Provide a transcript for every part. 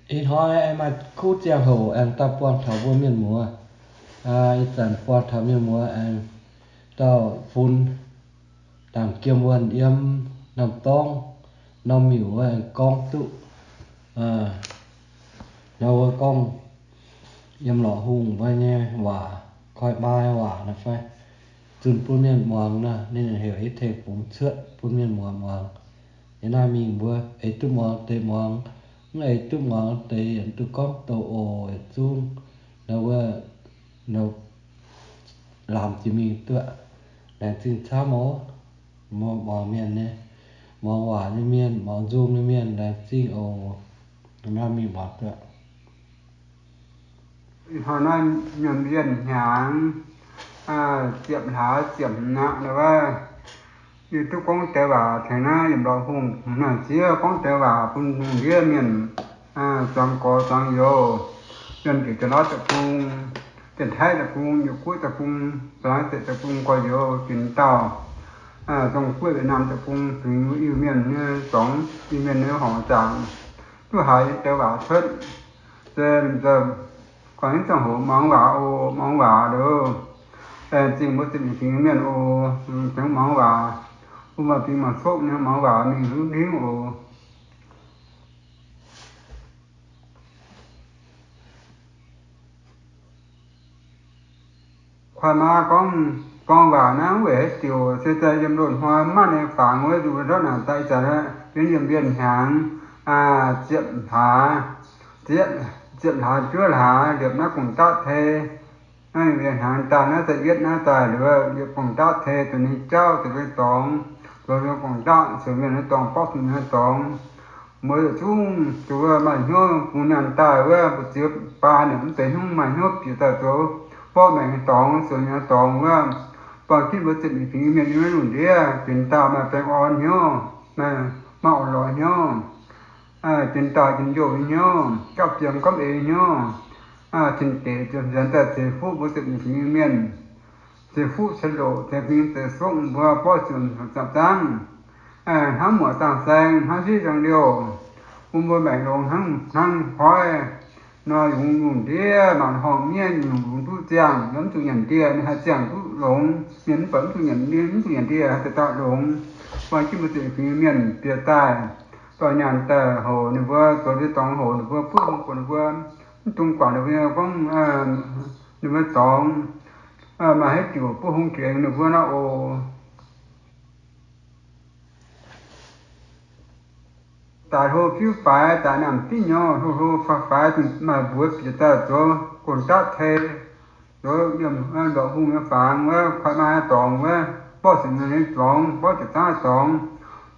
Ih hnoi aengx maaih kuv ziangh hoc aengx daaih buangh taux mbuo mienh muoz. Ih zanc buangh taux mienh muoz aengx dauh fun dangc jiem wuonh yiem norm dorngx norm miuc wuov aengx gorngv duqv, nor wuov gorngv yiem lorqc hungh wuov nyei waac, koi maa waac naaiv fai zunh bun mienh muangx nor, ninh heuc ih tengx bungx cuotv bun mienh muoz muangx. Yiem naaiv mingh mbuo eix duqv muangx deix muangx, mv eix duqv muangx deix yietc duqv gorngv doqc oc. Yietc zungv nor wuov, nor laamc jiex mingh duqv. Laengz zingh camv oc. Mbuo muangx mienh nyei, muangx waac nyei mienh, muangx nzung nyei mienh, laengz zingh oc. Naaiv mingh muangx duqv. Ih hnoi naaiv nyiemc mbienv hnyangx, ziepc hlaax ziepc hmz aqv wuov, yie duqv gorngv deix waac tengx naaiv yiem lorqc hungh naaic ziex gorngv deix waac bun lungh ndiev mienh zuangx gorx zuangx youz, yiem njiec Janx-Laauv deic-bung, Janx-Taiv deic-bung, Yiuh Guoqv deic-bung, Faa^laangv Zeic deic-bung, gorx-youz, Janx-Daauh, Zong-Guoqv, Yietc-Naamh deic-bung, fingx Iu-Mienh nyei dorngx, Iu-Mienh nyei horngc zaangc, duqv haiz deix waac cuotv. Se gorngv nyei ziangh hoc muangx waac oc, muangx waac loh. Laengz zingh mbuo ziepc nyeic fingx mienh oc, tengx muangx waac, bun maaih fingx maaih fouv nyei muangx waac mingh hingv oc. Kuaaiv maa gorngv, gorngv waac naaiv weic haaix diuc se daaih yiem loz-hnoi maiv maaih ninh fangx wuov, nzuqc ndortv naaic daaih ih zanc jienv yiem mbienv hnyangx ziepc hlaax, ziepc hlaax juov hlaax liepc naaiv gong-daqv tei. Naaiv mbienv hnyangx daaih naaiv da'yietv naaiv daaih liepc gong-daqv tei, zoux ninh jauv zoux ninh dorngx, zoux ninh gong-daqv, zoux mienh nyei dorngx, borqv zuqc mienh nyei dorngx. Mbuo yietc zungv zuqc maaih hnyouv bungx nyaanh daaih wuov, mbu'ziex baan naaic mv deix hnyouv maaih hnyouv bieqc daaih zoux borqv maengc nyei dorngx, zoux nyei dorngx wuov, buangh jienv mbuo ziepc nyeic fingx mienh yiem naaiv lungh ndiev, benx dauh maaih baengh orn hnyouv, maaih orn-lorqc hnyouv, benx dauh njien-youh nyei hnyouv, gapv jiem gapv eix hnyouv, cing-deic ziepc nzuonx daaih ceix fuqv mbuo ziepc nyeic fingx mienh, ceix fuqv ceix loqc, ceix fingx ceix suqv mbuo borqv zuqc zaapc zaangv, hnangv muoc zaangv saeng, hnangv siqv zaangv liouh, bun mbuo maengc longx hnangv, hnangv koiv nor, yungz lungh ndiev mangc horngh mienh, yungz lungh duqv ziangh, mv zuqc nyanc ndie, ninh haih ziangh duqv longx, mienh mv buatc mv zuqc nyanc ndie, mv zuqc nyanc ndie haih daaih longx. Buangh jienv mbuo ziepc nyeic fingx mienh bieqc daaih, dorh nyaanh daaih hoc ninh mbuo, zoux ndie dorngx hoc ninh mbuo, buov hungh buatc ninh mbuo, mv dungx guangc ninh mbuo nyei gorngv, ninh mbuo dorngx, maaih haaix diuc buov hungh tengx ninh mbuo nor oc. Daaih hlo fiuv faix, daaih naamh div nyorx, hlo hlo faix faix, maaih mbuox bieqc daaih zoux gong-daqv tei, zoux yiem ndorqc hungh nyei fangx wuov, kuaaiv maa dorngx wuov, borqv zuqc mienh nyei dorngx, borqv zuqc zaangv dorngx,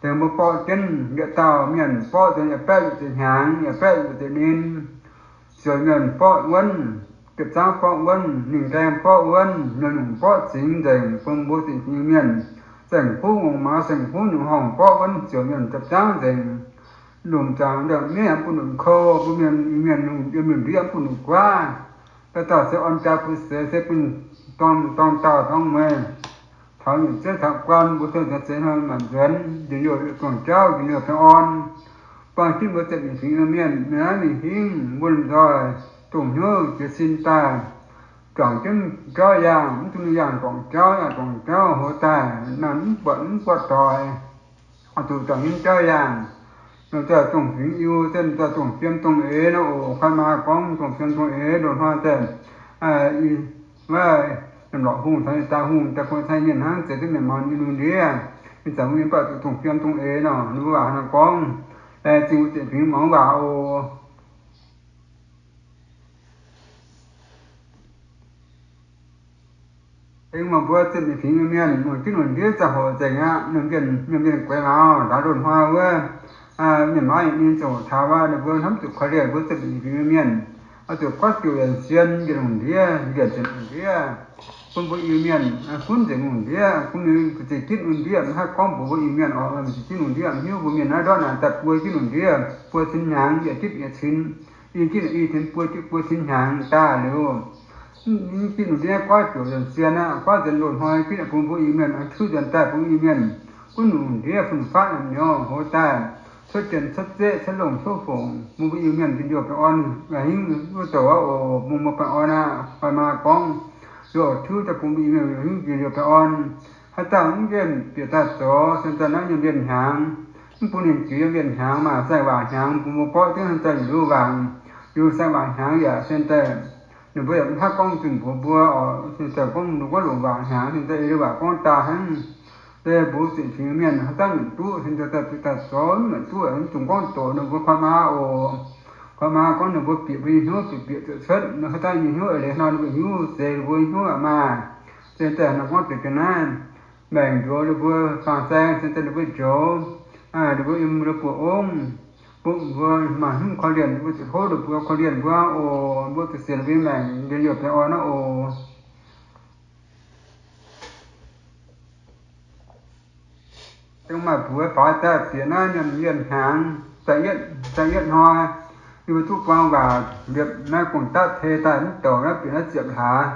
tengx mbuo borqv jienv yietc dauh mienh borqv zuqc yietc baeqv yietc ziepc hnyangx, yietc baeqv yietc ziepc ninh, ziouc mienh borqv wuonv, ziepc zaangv borqv wuonv, ninh gaeng borqv wuonv, mienh nyungc borqv cingx nzengc, bun mbuo ziepc fingx mienh, saeng-kuv ngongh maaz, saeng-kuv nyungc horngh borqv wuonv ziouc mienh ziepc zaangv nzengc. Lomc zaangc ndongc miev yaac mv bun lomc kou, mbuo mienh, mienh lungh ndiev mv bun lomc guaav. Dauh dauh se orn jaa bun seix, se bun dorng, dorng dauh dorng mueiz, taux nyungc zeiv taux guan, mbuo duqv nzuonx seix hnoi maanc nzuonx, njien-youh duqv jauv, njien-youh baengh orn. Buangh jienv mbuo ziepc nyeic fingx mienh, mienh naaiv mingh hingv, mbuo lomh nzoih dongh hnyouv jiez sin daaih, juangc jienv jauv yaangh, mv dungx yangh dorngc jauv, yangh dorngc jauv hoz daaih, naaiv mv buatc, mv buatc doix. Oix zuqc juangc jienv jauv yaangh. Lomh nzoih dongh fingx Iu, se lomh nzoih dongh fiem dongh eix nor oc. Kuaaiv maa gorngv dongh fiem dongh eix loz-hnoi daaih, wuov, lomh lorqc hungh caux ninh daaih hungh daaih bun cai mienh hnangv, zeiz duqv mienh muangx ninh lungh ndiev. Ih zanc mbuo mienh baac zuqc dongh fiem dongh eix nor, ninh mbuo waac hnangv gorngv. Laengz zingh mbuo ziepc fingx muangx waac oc. Aengx meih mbuo ziepc nyeic fingx nyei mienh, longc jienv lungh ndiev ziangh hoc nzengc aqv. Mienh, mienh gueix mauz taux loz-hnoi wuov, mienh maaiz ninh ziangh hoc taux wuov, ninh mbuo hnamv zuqc korv-lienh mbuo ziepc nyeic fingx nyei mienh, oix zuqc goiv diuc yienc sien njiec lungh ndiev, yienc njiec lungh ndiev, bun mbuo Iu-Mienh gunv nzengc lungh ndiev, gunv ninh za'gengh ginv lungh ndiev, maiv haih gorngv mbuox mbuo Iu-Mienh oc, za'gengh ginv lungh ndiev, hiuv mbuo mienh naaiv ndortv naaic daaih buo ginv lungh ndiev, buo cin hnyangx, yietc ginv yietc cin, i ginv i cin, buo ginv buo cin hnyangx daaih liuz, ginv lungh ndiev goiv diuc yienc sien aqv, goiv nzengc loz-hnoi ginv bun mbuo Iu-Mienh, tov nzuonx daaih bun Iu-Mienh gunv lungh ndiev fun-faqv nyouz hoz daaih, cuotv jien cuotv zeqv cuotv longh cuotv fongc, bun mbuo Iu-Mienh njien-youh baengh orn, hingv wuov douc aqv oc. Bun mbuo baengh orn aqv. Oi maa gorngv, nduov tiuv daaih bun mbuo Iu-Mienh hingv njien-youh baengh orn. Haaix dauh mv nqemh bieqc daaih zoux, se daaih naaiv yiem lienh hnyangx, mv bun ninh jiex yiem lienh hnyangx, maaih saeng-waac hnyangx bun mbuo borqv jienv, se daaih yietc liuz waanc, liuz saeng-waac hnyangx yaac se daaih ninh mbuo yaac mv haih gorngv zunh mbuox mbuo oc. Se daaih gorngv mbuo gorngv longc waac hnyangx, se daaih ei waac gorngv daaih hnangv. Se mbuo ziepc fingx mienh haaix dauh nyanc duqv, se daaih bieqc daaih zoux, nyanc duqv, mv dungx gorngv doqc ninh mbuo koi maa oc. Koi maa gorngv ninh mbuo bieqc mbuo nyei hnyouv, bieqc bieqc zuqc cuotv, haaix dauh nyei hnyouv eix leiz nor ninh mbuo hiuv, se ninh mbuo nyei hnyouv aqv maah. Se daaih hnangv gorngv deix ga'naaiv maengc njoux ninh mbuo faang saeng, se daaih ninh mbuo njoux, ninh mbuo yiem ninh mbuo buoz ongv, bun mbuo maaih hnyouv korv-lienh, ninh mbuo zuqc tov ninh mbuo korv-lienh mbuo oc. Mbuo zuqc sienx mbuo nyei maengc njien-youh baengh orn aqv oc. Dongh maaih buoz faaux daaih bieqc naaiv nyei lienh hnyangx, da'yietv, da'yietv hnoi, yie mbuo duqv buang waac liepc naaiv gong-daqv tei daaih mv douc naaiv bieqc naaiv ziepc hlaax.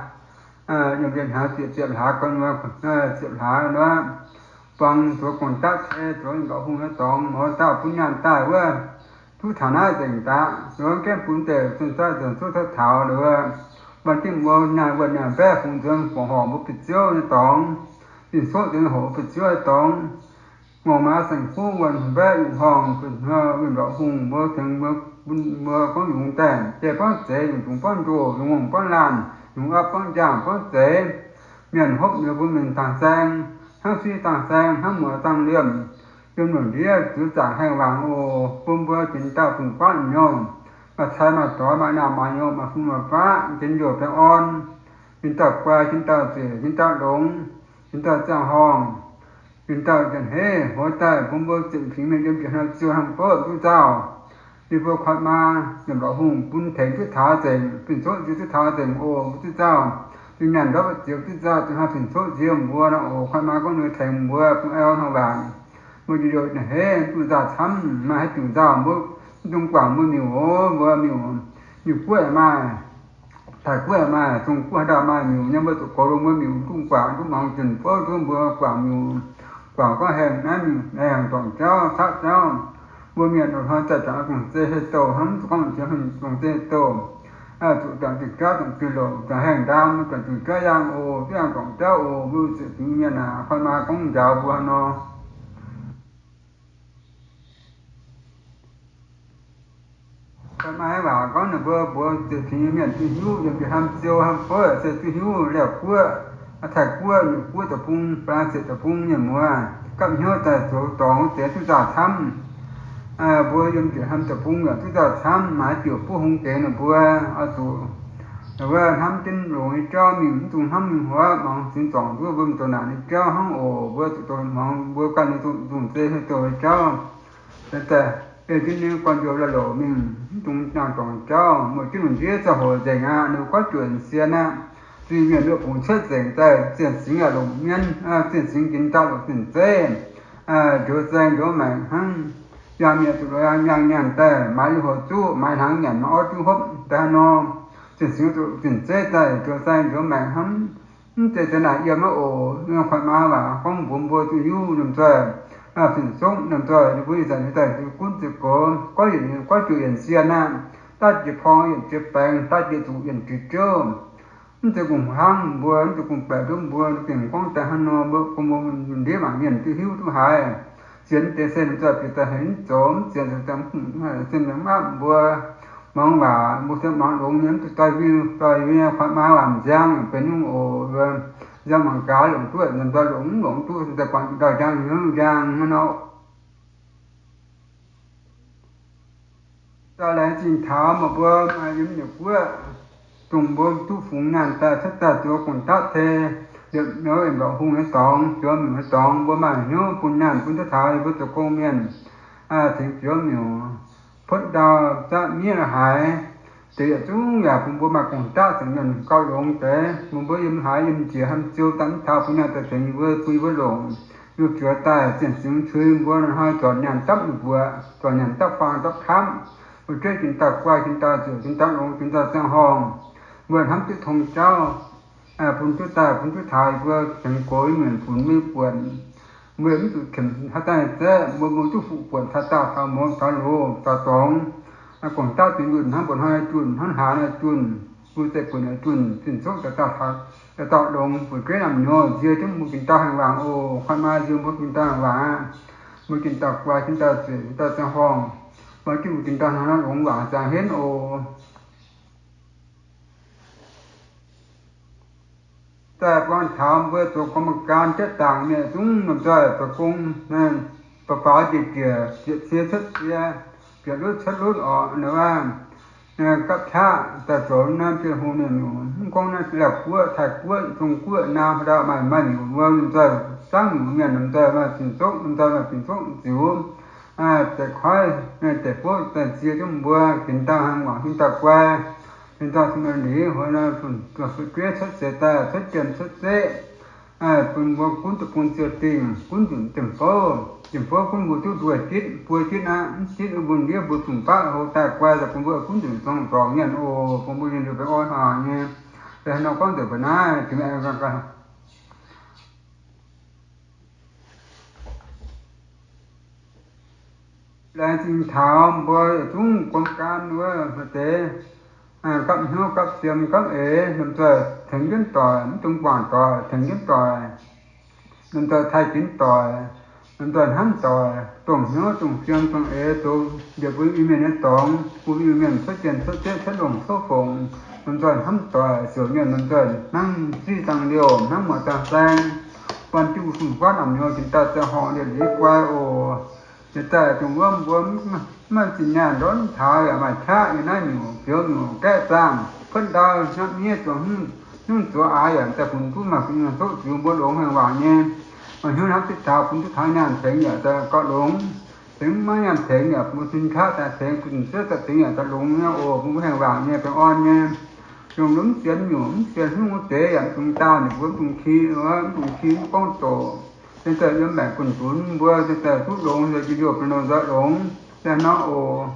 Yiem lienh hnyangx bieqc ziepc hlaax, gorn ziepc hlaax nor, buang zuqc gong-daqv tei zuqc mbac hungh nyei dorngx, mouz dauh bun nyaanh daaih wuov, duqv taux naaiv nzengc daqc. Nor gaengh bun deix zunh zaqv nzuonx zuqc taux taux nduov, ban dimv mbuo nyaanh wuonh nyaanh mbaeqv fungx nzuonx, buoqc horc mbuo ba'ziouv nyei dorngx, zinh coqv nzuonx hoc ba'ziouv nyei dorngx, ngongh maac saeng-kuv wuonh mbaeqv yungh horngh, winh mbac hungh mbuo tengx mbuo, mbuo gorngv yungz daaih, jai buangv zeix, yungz dungz buangv ndoh, yungz ngongh buangv laanh, yungz apv buangv njang buangv zeix, mienh hopv njoux mbuo mingh dangh saeng, hnangv suiv dangh saeng, hnangv muoz dangh liemh, yiem lungh ndiev zuqc zaangc haengh wangc oc. Bun mbuo jiex dauh fungx guaatv nyouh, maaih cai maaih doix, maaih naamh maaih nyouz, maaih fun maaih faqv, njien-youh baengh orn, jiex dauh guai, jiex dauh zueic, jiex dauh longx, jiex dauh ziangh horngh, jiex dauh nza'heiv hoz daaih, bun mbuo ziepc fingx mienh yiem njiec hnoi ziouh hnangv bouv duqv nzauh. Yie mbuo koi maa, Nza'hmien Lorqc Hungh bun tengx duqv taux nzengc, fin-coqv nziex duqv taux nzengc oc. Mbuo duqv nzauh, yiem nyaanh ndortv ziex duqv nzauh, zuqc hnoi fin-coqv nziex mbuo nor oc. Koi maa gorngv ninh tengx mbuo bun aeqv, hnangv waac mbuo njien-youh nza'heiv duqv nzauh camv, maaih haaix diuc nzauh mbuo mv dungx guangc mbuo miuc oc. Mbuo miuc, miuc-guoqv yaac maaih, taiv-guoqv yaac maaih, zong-guoqv haaix dauh maaih miuc nyei, mbuo zuqc goux longx mbuo miuc, mv dungx guangc, mv dungx muangx zunc bouv, mbuo guangc miuc, guangc gorngv haengh naaiv miuc, haengh dorngc jauv, caqv jauv. Mbuo mienh oc, hnoi daaih juangc dongh zeiv hei douh hnangv, mv zuqc gorngv jiex dongh zeiv hei douh, zuqc juangc diuh jauv, juangc diuh louc, juangc haengh ndaam, juangc diuh jauv yaangh oc, jauv yaangh dorngc jauv oc. Mbuo ziepc fingx mienh aac, koi maa gorngv njaaux mbuo nor. Koi maa waac gorngv ninh mbuo mbuox ziepc fingx mienh duqv hiuv, yiem njiec hnamv ziouv hnamv fouv se duqv hiuv, Laauv guoqv, Taiv guoqv, Nyei guoqv deic-bung, Faa^lan^se deic-bung mienh muoz gapv hnyouv daaih zoux dorngx wuov deix duqv nzauh camv. Mbuo yiem njiec hnamv deic-bung yaac duqv nzauh camv, maaih haaix diuc buov hung deix ninh mbuo oix zuqc wuov hnamv jienv longx nyei jauv mingh, mv dungx hnamv mingh huaav, muangx zunx zorngc nduov mbuo mv zoux naanc nyei jauv hnangv oc. Mbuo zuqc muangx mbuo ganh nyei zong-zeiv hei douh nyei jauv. Ei jienv ninh guanh njoux la'louc mingh, mv dungx naanh dorngc jauv, mueic jienv lungh ndiev ziangh hoc nzengc aqv. Ninh mbuo gorngv juoqc sien aqv. Zuiz-mienh luoqc bungx cuotv nzengc daaih, zienh singx yaac longc mienv, zienh singx jiex daaih longc zinh zeiv, njoux saeng njoux maengc hnangv. Yangh mienh zuqc longc yangh nyaanh daaih, maaiz liuz hoc zuqv, maaiz hnaangx nyanc, maaiz orv duqv hopv daaih nor, zinh singx zuqc zinh zeiv daaih njoux saeng njoux maengc hnangv. Mv zeiz za'naaic yiem aqv oc. Yiem koi maa waac gorngv mbuox mbuo duqv hiuv, ninh mbuo fin-songv, ninh mbuo, ninh mbuo ih zanc daaih gunv ziepc goux, gorngv yietc, gorngv juqc yienc sien aqv. Daav jiex porng yienc jiex baengx, daav jiex zuqc yienc jiex jouv. Mv zeiz kungx hnangv mbuo, mv zeiz kungx baeqc nduov mbuo, gengh gorngv daaih hnangv nor, mbuo kungx mbuo ndiev mangc mienh duqv hiuv duqv haiz. Sienx deix se ninh mbuo bieqc daaih haiz mv zoux, mv sienx daaih mv hungh duqv haiz, se mv apv mbuo. Muangx waac mbuo se muangx longx nyei, mv zuqc doix-win, doix-win koi maa waac m'nziang benx nyungc oc. Nziang mangc gaax longc duqv, nziang doix longc mv longc duqv, se daaih guangc ndau njang hnyouv njang hnangv nor. Daaih laengz zingh taux meih mbuo maaih yiem nyei guoqv, dongh mbuo duqv fungx nyaanh daaih cuotv daaih zoux gong-daqv tei, liepc mbiauz Lorqc Hungh nyei dorngx, zoux miuc nyei dorngx, mbuo maaih hnyouv bun nyaanh bun duqv taux yie mbuo zoux gong mienh, tengx zoux miuc, potv ndau, zaqv miev la'haaix deix yietc zungv yaac bun mbuo maaih gong-daqv caux mienh gauh longx deix. Bun mbuo yiem haaix yiem njiec hnamv ziouc daaih mv taux bun nyaanh daaih tengx yie mbuo, bun yie mbuo longc, yie mbuo juoz daaih zienh singx cui mbuo hnoi-hnoi zornc nyaanh dapv mbuoqc, zornc nyaanh dapv faang dapv kamv, mbuo jueiv jiex dauh guai, jiex dauh zuoqc, jiex dauh longx, jiex dauh ziangh horngh, mbuo hnamv duqv tong jauv, bun duqv daaih bun duqv taux yie mbuo tengx gox yie mienh funx mbuo buonc. Mbuo mv zuqc qiemx haaix dauh nyei zeqv, mbuo mbuo duqv fuqv buonc taux daauh taux mouz taux loz taux dorngx, guangc daav dingx yunh hnangv, mbuo hnoi junh hnangv, hlaax nor junh, mbuo zeiv-buonc nor junh, zinh zoqv dauh dauh longx, fu'jueiv naamh nyouz nzie jienv mbuo jiex dauh haengh waangc oc. Koi maa nzie mbuo jiex dauh haengh waangc aqv. Mbuo jiex dauh guai, jiex dauh zueic, jiex dauh ziangh horngh, mbuo jiex mbuo jiex dauh hnangv longx waangc zaangc henv oc. Daaih buangh taux mbuo zoux กรรมการ jatv dangc mienh zungv lomh nzoih zoux gong, ba'faaux njiec njiec, bieqc cie cuotv cie, bieqc lutv cuotv lutv oc. Naaiv gapv qaqv daaih zoux naaiv biei hungh mienh nyungc, mv gorngv naaiv Laauh guoqv, Taiv guoqv, Zong guoqv, naaiv haaix ndau maaih maaih nyungc, mbuo lomh nzoih zangv nyungc mienh lomh nzoih maaih zinh zoqv, lomh nzoih maaih zinh zoqv ziux, deix koiv, deix fouv daaih zie jienv mbuo jiex dauh haengh waangc, jiex dauh guai, jiex dauh cin-mienh liuz, hov nor fu'jueiv cuotv seix daaih cuotv jien cuotv zeqv, bun mbuo gunv deic-bung ziouc dingh, gunv nzunc dingh fouv, dingh fouv gunv mbuo duqv nduoh jitv buo jitv aqv. Mv jitv mbuo ndiev mbuo fungc baqv hlo daaih guai daaih bun mbuo gunv nzunc zorng-zorngx mienh oc. Bun mbuo yiem liuz baengh orn haic nyei. Daaih nor gorngv nzengc mbuo naaiv jiex mingh ganh ganh. Laengz zingh taux mbuo yietc zungv กรรมการ wuov maaih deix gapv hnyouv gapv siem gapv eix, lomh nzoih tengx jienv doic, mv dungx guangc doic, tengx jienv doic, lomh nzoih taaih ginx doic, lomh nzoih hnamv doic, dongh hnyouv dongh siem dongh eix zoux njiec mbuo Iu-Mienh nyei dorngx, bun Iu-Mienh cuotv jien cuotv zeqv cuotv longc cuotv fongc, lomh nzoih hnamv doic, siouc mienh lomh nzoih hnangv ziqv dangh liouh, hnangv muoz dangh saeng, buatc jienv mbuo fun-faqv naamh nyouz jiex dauh ziangh horngh liouh liuz guai oc. Jiex daaih dongh wuov mbuo mv maaih zinh nyaanh ndortv taux yaac maaih qaqv yiem naaiv nyungc, biouv nyungc, gaeqv zaangh, kuotv ndau, hnamv miev zuangx hnyouv, hnyouv zuov aax yaac daaih funx duqv, maaih fu'nyuonh zoqv ziux mbuo longx haengh waangc nyei. Maaih hnyouv hnamv duqv taux bun duqv taux nyaanh tengx yaac daaih gauh longx. Tengx maiv nyaanh tengx yaac bun sin qaqv daaih tengx, bun zuov daaih tengx yaac daaih longx nyei oc. Bun mbuo haengh waangc nyei baengh orn nyei. Longx lomh mv sienx nyungc, mv sienx hnyouv wuov deix yaac mv dungx daauh ninh mbuo, mv dungx ki, mv dungx ki mv gorngv doqc. Cingx daaih yiem maengc gunh dunx mbuo cingx daaih duqv longx, njien-youh benx longx nzoih longx daaih nor oc.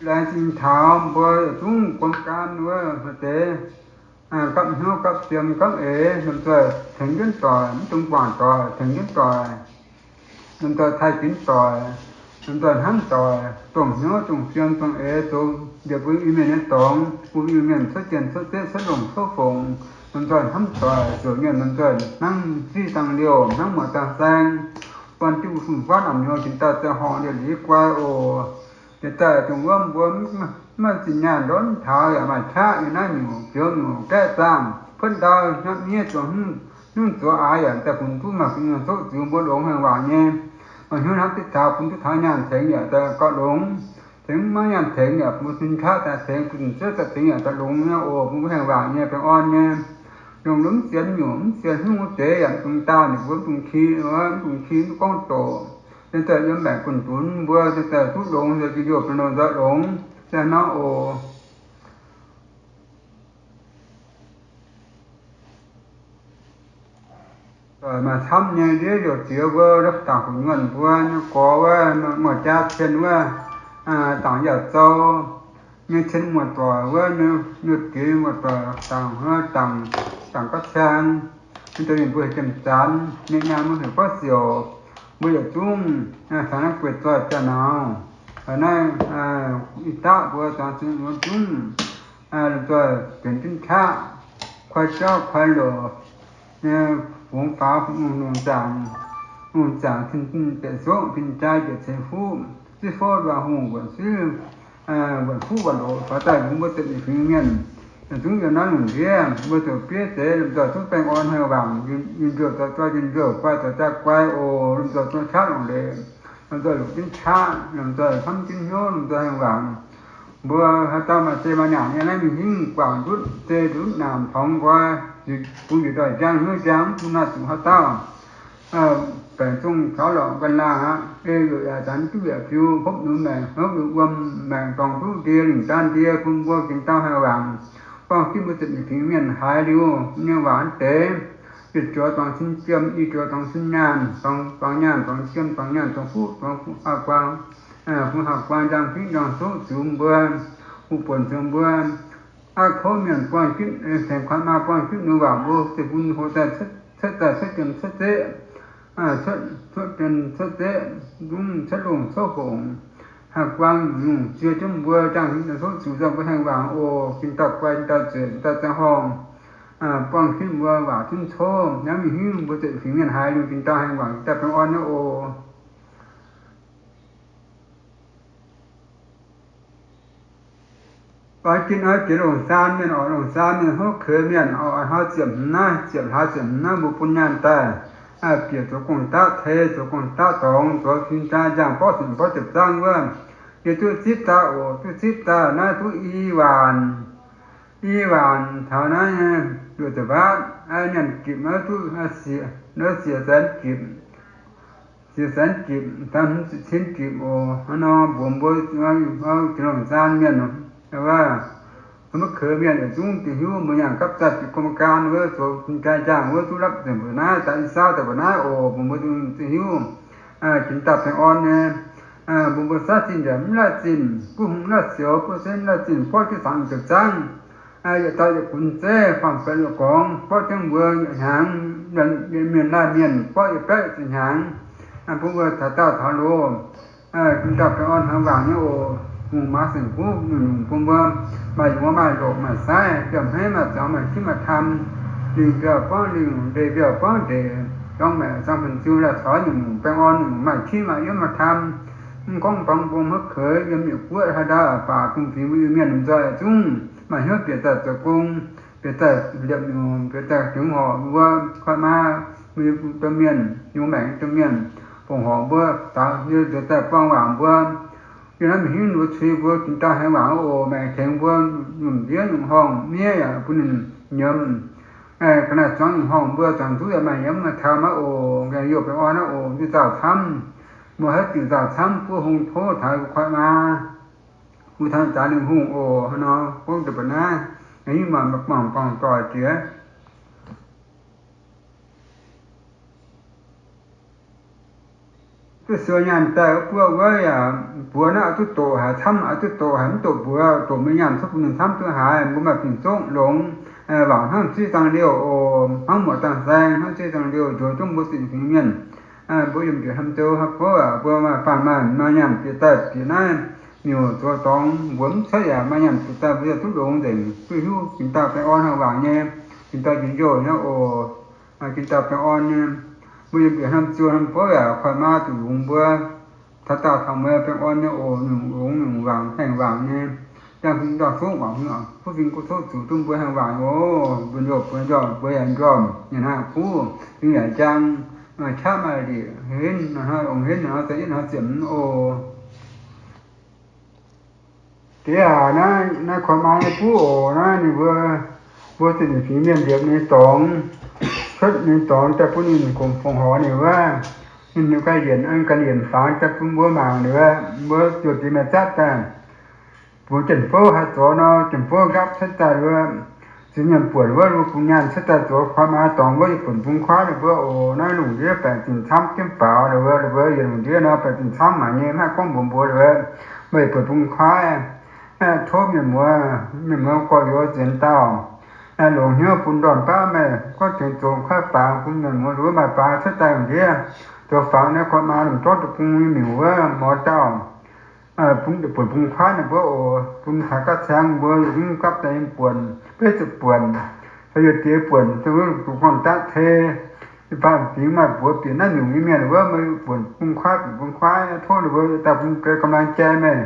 Laengz zingh taux mbuo yietc zungv กรรมการ wuov maaih deix gapv hnyouv gapv siem gapv eix, lomh nzoih tengx jienv doic, mv dungx guangc doic, tengx jienv doic, lomh nzoih taaih ginx doic, lomh nzoih hnamv doic, dongh hnyouv dongh siem dongh eix zoux njiec mbuo Iu-Mienh nyei dorngx, bun Iu-Mienh cuotv jien cuotv zeqv cuotv longc cuotv fongc, lomh nzoih hnamv doic, siouc mienh lomh nzoih hnangv ziqv dangh liouh, hnangv muoz dangh saeng, buatc jienv mbuo fun-faqv naamh nyouz jiex dauh ziangh horngh liouh liuz guai oc. Jiex daaih dongh wuov mbuo mv maaih zinh nyaanh ndortv taux yaac maaih qaqv yiem naaiv nyungc, biouv nyungc, gaeqv zaangh, kuotv ndau, hnamv miev zuangx hnyouv, hnyouv zuov aax yaac daaih funx duqv, maaih fu'nyuonh zoqv ziux mbuo longx haengh waangc nyei. Maaih hnyouv hnamv duqv taux bun duqv taux nyaanh tengx yaac daaih gauh longx. Tengx maiv nyaanh tengx yaac bun sin qaqv daaih tengx, bun zuov daaih tengx yaac daaih longx nyei oc. Bun mbuo haengh waangc nyei baengh orn nyei. Longx lomh mv sienx nyungc, mv sienx hnyouv wuov deix yaac mv dungx daauh ninh mbuo, mv dungx ki, mv dungx ki mv gorngv doqc. Cingx daaih yiem maengc gunh dunx mbuo cingx daaih duqv longx, njien-youh benx longx nzoih longx daaih nor oc. Doic maaih camv nyei ndiev youh ziex mbuo, dangc gu'nyuonh mbuo nyei gorx wuov, muoz-jaav cien wuov, dangc yaac zou nyei cien muoz-doic wuov, nyei diex muoz-doic dangc, dangc, dangc gapv cien, mv deix ninh mbuo jiem zanx nyei nyaanh mbuo heuc gorngv siouc, mbuo yietc zungv caux naaiv gueix zoih jaa-nauz, naaiv ih daqv mbuo zuangx zungv lomh nzoih benx jienv qaqv, koi jauv koi loc, fungx faaux lungh zaangc, lungh zaangc tin-zinh bieqc nzopv, tin-jaa bieqc ceix fuqv, ziqv fouv nduov hungh, wuonc fuqv wuonc loc faaux daaih yungz mbuo zepc nyeic fingx mienh. Yietc zungv yiem naaiv lungh ndiev mbuo zoux bieiv deix lomh nzoih duqv baengh orn haih waangc, yungz njoux zoux zoih, yungz njoux guai zoux jaa guai oc. Lomh nzoih zoux qaqv longc leiz, lomh nzoih longc jienv qaqv, lomh nzoih camv jienv hnyouv, lomh nzoih haih waangc. Mbuo haaix dauh maaih zei maaih nyaanh nyei naaiv mingh hingv guangc ndutv zei ndutv naamc tongx nqoi, bungx njiec ndoih njang hnyouv njang, mv bun naaiv zuqc haaix dauh baengc zong taux lorqc ganh laangh aqv. Ei yuoqc yaac zanc, juqv yaac fiu, hopv nux maengc, hopv nux wuom maengc, dorngx duqv ndie, lingc daan ndie, bun mbuo gengh dauh haih waangc. Buangh jienv mbuo zepc nyeic fingx mienh haiz liuz nyei waac deix, yietc joux dorngx cin jiem, i joux dorngx cin nyaanh, dorngx nyaanh dorngx jiem, dorngx nyaanh dorngx fuqv, dorngx fuqv haav guaang, fuqv haav guaang, njang fingv njang zoqv ziux mbuo, hu buonc ziux mbuo, Aav kouv mienh buangh ginv, tengx kuaaiv maa buangh ginv nduqc waac mbuo, ziouc bun hoqc daaih cuotv, cuotv daaih cuotv jiem cuotv zeqv, cuotv, cuotv jiem cuotv zeqv, zungv cuotv longh cuotv hongc, haih buangh lungh ziex jomv mbuo, jangx tov zuqc nzauh mbuo haengh waac oc. Jiex dauh guai, jiex dauh zueic, jiex dauh ziangh horngh, buangh ginv mbuo waac zungv coqv. Naaiv mingh hiuv mbuo zuqc fingx mienh haiz liuz jiex dauh haengh waac, jiex dauh baengh orn nyei oc. Oix ginv oix jiex longc saan mienh oc, longc saan mienh hopv keix mienh oc, hnoi ziepc hmz naaiv, ziepc hlaax ziepc hmz naaiv mbuo bun nyaanh daaih, bieqc zoux gong-daqv tei, zoux gong-daqv dorngx, zoux sin jaa njaangh borqv sienx borqv ziepc zangv wuov, yie duqv zipv daaih oc, duqv zipv daaih naaiv duqv i waanc, i waanc taux naaiv luoqc ziepc mbaatv, nyaanh gipc naaiv duqv siec, siec saenx gipc, siec saenx gipc, da'hmz ziepc cin gipc oc. Hnangv nor mbuox mbuo, jiex longc saan mienh, wuov, mbuo keix mienh yietc zungv duqv hiuv mbuo nyaanh gapv daaih bieqc gong-gaan wuov, zoux jaa njaangh wuov duqv lapv nzengc mbuo naaiv, daaih i saauv daaih mbuo naaiv oc. Mbuo mbuo duqv hiuv, jiex dauh baengh orn nyei, mbuo mbuo saaiv zinh njiec mv laih zinh, buov hung mv laih sioux, buov seix mv laih zinh, borqv jienv zangc ziepc zangv, yietc dauh yietc gunx zeiv, faam-faix yietc gorngx, borqv jienv mbuo yietc hnyangx, mienh laanh mienh borqv yietc baeqv ziepc hnyangx, bun mbuo taux daauh taux loz, jiex dauh baengh orn haengh waac nyei oc. Hungh maaz saeng-kuv nyungc-nyungc bun mbuo maaih yuoz maaih loqc maaih saiv, mbiauh hmeiv maaih zuangx maaih qiex maaih tham, lingh mbiauh buangv lingh, ndeic mbiauh buangv ndeic, zorngv maengc zaangh fun-ziu laih caux nyungc-nyungc baengh orn nyungc-nyungc maaih qiex maaih yuoz maaih tham. Mv gorngv baengh mbong hmuotv keix yiem yietc guoqv haaix ndau, baac dongh fingx mbuo Iu-Mienh lomh nzoih zungv maaih hnyouv bieqc daaih zoux gong, bieqc daaih liepc nyungc, bieqc daaih tengx horc mbuo, kuaaiv maa, mbuo domh mienh, yungz maengc domh mienh, fongc horc mbuo, daux yie nzuonx daaih buangh waac mbuo. Yie naaiv mingh hingv nduov cui mbuo jiex dauh haengx waac oc, maengc tengx mbuo nyungc ndiev nyungc horngh miev yaac bun ninh nyiemz. Ga'naaiv zuangx nyungc horngh mbuo zuangx duqv yaac maaih nyiemz maaih taux maiv oc. Gaengh youh baengh orn aqv oc. Nduqc nzauh camv, mbuo haaix diuc nzauh camv, buov hung tov taux kuaaiv maa, bun taux zaax ninh hungh oc. Hnangv nor gorngv deix mbuo naaiv, hingv maaih mangc buangh doic jiex. Duqv suo nyaanh daaih wuov buov wuov yaac mbuox naaiv oix duqv doqc haic camv, oix duqv doqc haic, mv doqc mbuox, doqc mbuo nyaanh cuotv bun ninh camv duqv haiz. Mbuo maaih fingx zongv longx, waac hnangv zuiv zaangh liouh oc, hnangv muoc dangh saeng, hnangv zuiv zaangh liouh njoux zungv mbuo zuqc fingx mienh. Mbuo yiem njiec hlamh zouv haaix bouv aac, mbuo maaih faanh maaih maaih nyaanh bieqc daaih bieqc naaiv, miuc zoux dorngx mbuox mv cuotv yaac maaih nyaanh bieqc daaih, mbuo yaac duqv longx nzengc, duqv hiuv jiex dauh baengh orn hnangv waac nyei, jiex dauh jiex njoh nyei oc. Jiex dauh baengh orn nyei, mbuo yiem bieqc hlamh zouv hlamh bouv yaac kuaaiv maa zuqc longx mbuo. Taux daauh taux mueiz baengh orn nyei oc, nyungc longx nyungc waangc haengh waangc nyei. Yangh fingx dauh suqv waangc fingx, kuv fingx guv tov zuqc duqv mbuo haengh waangc oc. Mbuo njoh mbuo njoh mbuo yaac njormh, yaac hnangv kuv fingx yaac njang, qaqv maaih liqc henv, hnoi ongx henv, hnoi za'yietv hnoi ziepc oc. Diex aac, naaiv, naaiv kuaaiv maa nyei buv oc. Naaiv ninh mbuo, mbuo zuqc ninh fingx mienh liepc ninh dorngx, cuotv ninh dorngx daaih bun ninh gomh fongc horc ninh wuov. Ninh ganh yienc, ganh yienc fangx daaih bun mbuo mangc ninh wuov. Mbuo zuqc diex mienh zatv daaih, mbuox jienv bouv haih zoux nor, jienv bouv nqaapv cuotv daaih wuov. Zuqc mienh buonc wuov, mbuo bungx nyaanh cuotv daaih zoux kuaaiv maa dorngx wuov, yie buonc bung kuaaiv ninh mbuo oc. Naaiv lungh ndiev baengc zinh camv jienv baaux ninh wuov, ninh mbuo yietc lungh ndiev nor baengc zinh camv mangc nyei, mv haih gorngv mbuox mbuo ninh wuov, meih buonc bung kuaaiv, tov mienh muoz, mienh muoz gorx-youz nzuonx dauh longx hnyouv bun ndorn baav meih gorngv tengx zoux kuaaiv faaux bun mienh muoz nduov maaih faaux cuotv daaih lungh ndiev, zoux faaux naaiv kuaaiv maa lomh zorqv deic-bung nyei miuc wuov mor dauh. Bun buonc bung kuaaiv ninh mbuo oc, bun taux gapv caeng mbuo yietc zungv gapv daaih nyei buonc, beiv zuqc buonc, caux youh diex buonc, zuqc gorngv daav cei, baac fingx maaih mbuox bieqc naaiv nyungc nyei mienh wuov, meih buonc bung kuaaiv, buonc bung kuaaiv, tov ninh mbuo daaih bun ga'mlaeng jai meih.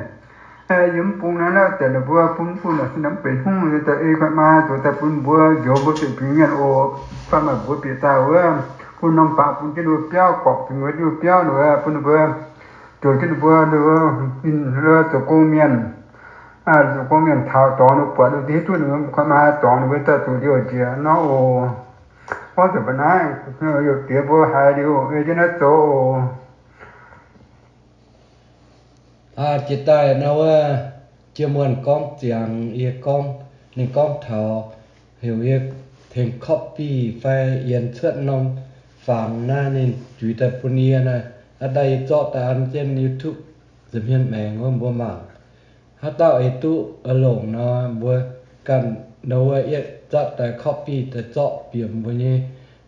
Yiem mv bung naaiv lauh deix ninh mbuo bun, bun la'sin mv benx hungh, daaih ei kuaaiv maa zoux daaih bun mbuo njoux mbuo zuqc fingx mienh oc. Fai maaih mbuox bieqc daaih wuov, bun norm baac bun jienv ninh mbuo biauv, gorqv fingx wuov jienv ninh mbuo biauv, ninh mbuo bun ninh mbuo, zoux jienv ninh mbuo, ninh mbuo, ninh mbuo zoux gong mienh, zoux gong mienh taux dorngx ninh mbuo buatc, ninh mbuo hiuv duqv ninh mbuo kuaaiv maa dorngx ninh mbuo daaih zuqc liouh njiec nor oc. Gorngv zuqc mbuo naaiv, youh diex mbuo haiz liuz ei jienv naaiv zoux oc. Aa, jiex daaih nor wuov, jiex muonh gorngv ziangx yie gorngv, ninh gorngv taux, heuc yie tengx copy fai yienx cuotv norm fangx naaiv ninh juix daaih bun yie naaiv. Aa, daaih yie zorqv daaih an jienv YouTube nza'hmien maengx wuov mbuo mangc. Haaix dauh eix duqv longc nor mbuo ganh nor wuov yietv zatv daaih copy daaih zorqv bieqc mbuo nyei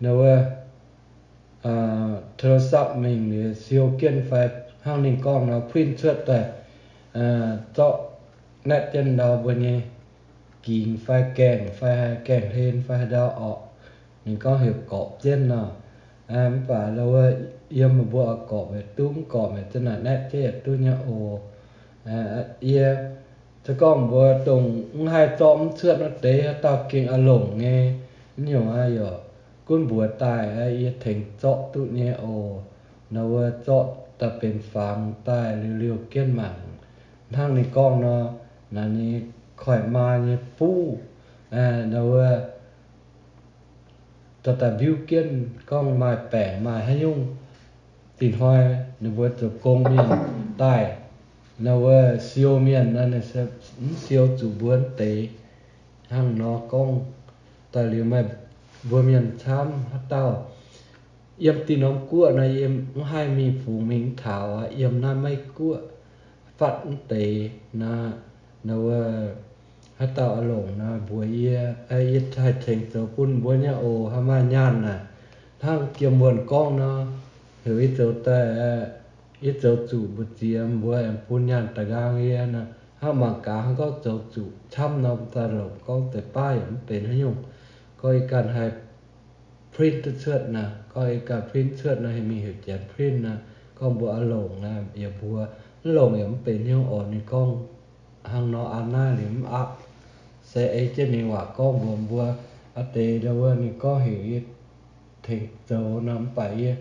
nor wuov โทรศัพท์ mingh liuz siou jienv fai hnangv ninh gorngv nor print cuotv daaih, zorqv naetv jienv ndau mbuo nyei gingx fai gaengh fai haaix gaengh hlen fai haaix ndau orqc. Ninh gorngv heuc gorpc jienv nor. Mv baac nor wuov yiem meih mbuo oix gorpc yaac duqv, mv gorpc yaac za'naaic naetv jienv yaac duqv nyei oc. Yie se gorngv mbuo dongh mv haih zorqv mv cuotv naaiv deix, haaix dauh gengh oix longc nyei, mv nyungc aqv, yaac gunv mbuox daaih, yie tengx zorqv duqv nyei oc. Nor wuov zorqv daaih benx fangx daaih liuz liouh jienv mangc. Hnangv ninh gorngv nor, naaiv nyei koiv-maa nyei fuqv, nor wuov dorh daaih mbiuv jienv gorngv maaih baengc maaih haaix nyungc. Dinh hnoi ninh mbuo zoux gong mienh daaih, nor wuov siou mienh nor, ninh mv siou zuqc mbuo deix. Hnangv nor gorngv daaih liuz, maaih mbuo mienh camv haaix dauh yiem dinh norm guoqv nor, yie mv haih mingh fungx mingh taux aqv. Yiem naaiv Meiv Guoqv fatv mv deix naaiv, nor wuov haaix dauh oix longc nor mbuox yie, yie haih tengx zoux bun mbuo nyei oc. Haih maaih nyaanh naaic, hnangv jiem wuonh gorngv nor, heuc yie zoux daaih, yie zoux zuqc mbu'ziex mbuo aengx bun nyaanh da'nqaang yie nor. Hnangv mangc gaax hnangv gorngv zoux zuqc camv nor, daaih longc gorngv deix baav yaac mv benx haaix nyungc. Gorngv yie ganh haih print duqv cuotv naaic, gorngv yie ganh print cuotv naaic, heuc mingh heuc janx print naaic, gorngv mbuo oix longc naaic yaac mbuo, mv longc yaac mv benx haaix nyungc oc. Ninh gorngv hnangv nor aqv, naaiv liuz mv aapv, se ei jienv ninh waac gorngv mbuox mbuo. Aa deix ndau wuov ninh gorngv heuc yie tengx zoux nor, mv baac yie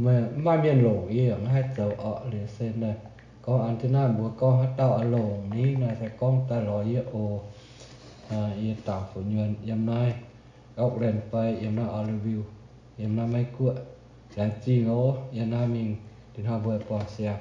mv maaih mienh longc, yie yaac mv haih zoux orqc. Liuz se naaic gorngv an jienv naaiv mbuo gorngv haaix dauh oix longc ni naaic se gorngv daaih lorz yie oc. Yie Dangc Fu'nyuonh yiem naaiv Oakland fai yiem naaiv Oregon, yiem naaiv Meiv Guoqv. Laengz zingh oc. Yiem naaiv mingh dinh hnoi mbuo buangh siang.